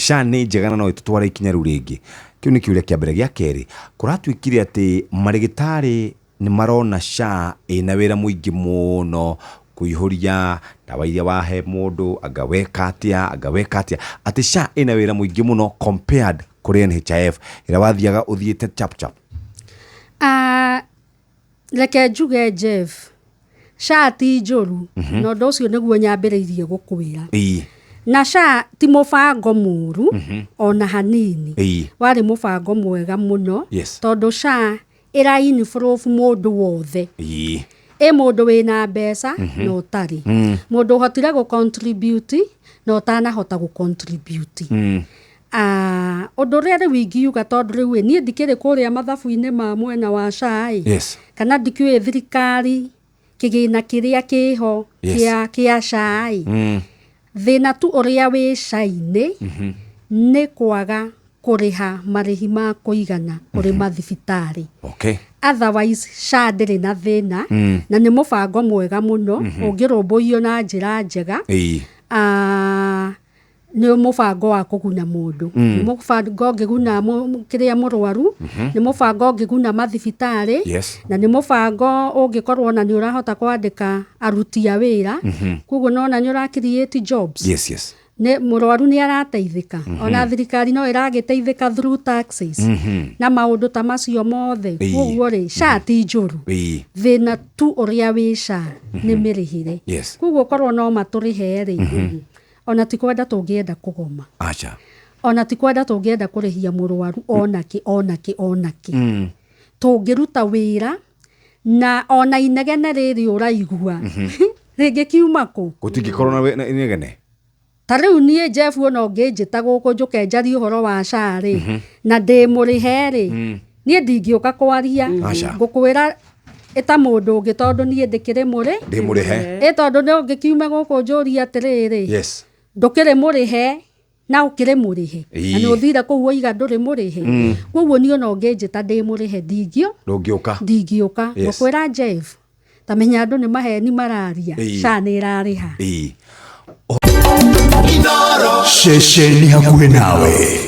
SHA nĩ njega na no ĩtũtware ikinya rĩu rĩngĩ? Kĩu nĩ kĩũria kĩa mbere. Gĩa kerĩ, kũratuĩkire atĩ marĩgĩtarĩ nĩ marona SHA ĩna wĩra mũingĩ mũno kũihũria ndawa iria wahe mũndũ, anga weka atĩa, anga weka atĩa, atĩ SHA ĩna wĩra mũingĩ mũno compared kũrĩ NHIF ĩrĩa wathiaga ũthiĩte chap chap. Ah, reke njuge Jeff, SHA ti njũru na ũndũ ũcio nĩguo nyambĩrĩirie gũkwĩra. Na SHA ti mũbango mũru ona hanini. Warĩ mũbango mwega mũno. Tondũ SHA ĩra involve mũndũ wothe. Ĩ mũndũ wĩna mbeca na ũtarĩ. Mũndũ ũhotire gũ contribute na ũtanahota gũ contribute. Ah, ũndũ ũrĩa rĩu ingiuga tondũ rĩu ĩ, niĩ ndikĩrĩ kũrĩa mathabu-inĩ ma mwena wa SHA ĩ. Kana ndikĩũĩ thirikari kĩgĩna kĩrĩa kĩho kĩa kĩa SHA ĩ. Thĩna tu ũrĩa wĩ SHA-inĩ nĩ kwaga kũrĩha marĩhi ma kũigana kũrĩ mathibitarĩ. Otherwise SHA ndĩrĩ na thĩna na nĩ mũbango mwega mũno ũngĩrũmbũiyo na njĩra njega. Ah, nĩ mũbango wa kũguna mũndũ. Nĩ mũbango ũngĩguna kĩrĩa mũrwaru, nĩ mũbango ũngĩguna mathibitarĩ, na nĩ mũbango ũngĩkorwo ona nĩ ũrahota kwandĩka aruti a wĩra. Koguo nĩwona nĩ ũra create jobs. Nĩ mũrwaru nĩ arateithĩka. Ona thirikari no ĩragĩteithĩka through taxes. Na maũndũ ta macio mothe. Koguo rĩ, SHA ti njũru. Thĩna tu ũrĩa wĩ SHA nĩ mĩrĩhĩre. Koguo korwo no matũrĩhe rĩ, ona ti kwenda tũngĩenda kũgoma. Aca. Ona ti kwenda tũngĩenda kũrĩhia mũrwaru onakĩ onakĩ onakĩ. Tũngĩruta wĩra na ona inegene rĩrĩ ũraigua rĩngĩkiuma kũ? Gũtingĩkorwo na inegene. Ta rĩu niĩ Jeff ona ũngĩnjĩta gũkũ njũke njarie ũhoro wa SHA rĩ, na ndĩ mũrĩhe rĩ, niĩ ndingĩũka kwaria. Aca. Ngũkwĩra ĩta mũndũ ũngĩ tondũ niĩ ndĩkĩrĩ mũrĩ. Ndĩ mũrĩhe. Ĩ tondũ nĩ ũngĩkiume gũkũ njũrie atĩrĩrĩ, ndũkĩrĩ mũrĩhe na ũkĩrĩ mũrĩhe. Na nĩ ũthire kũu woiga ndũrĩ mũrĩhe. Koguo niĩ ona ũngĩnjĩta ndĩ mũrĩhe ndingĩũka. Ndũngĩũka. Ndingĩũka. Ngũkwĩra Jeff, ta menya andũ nĩ maheni mararia. SHA nĩ ĩrarĩha. Ceceni hakuhĩ nawe.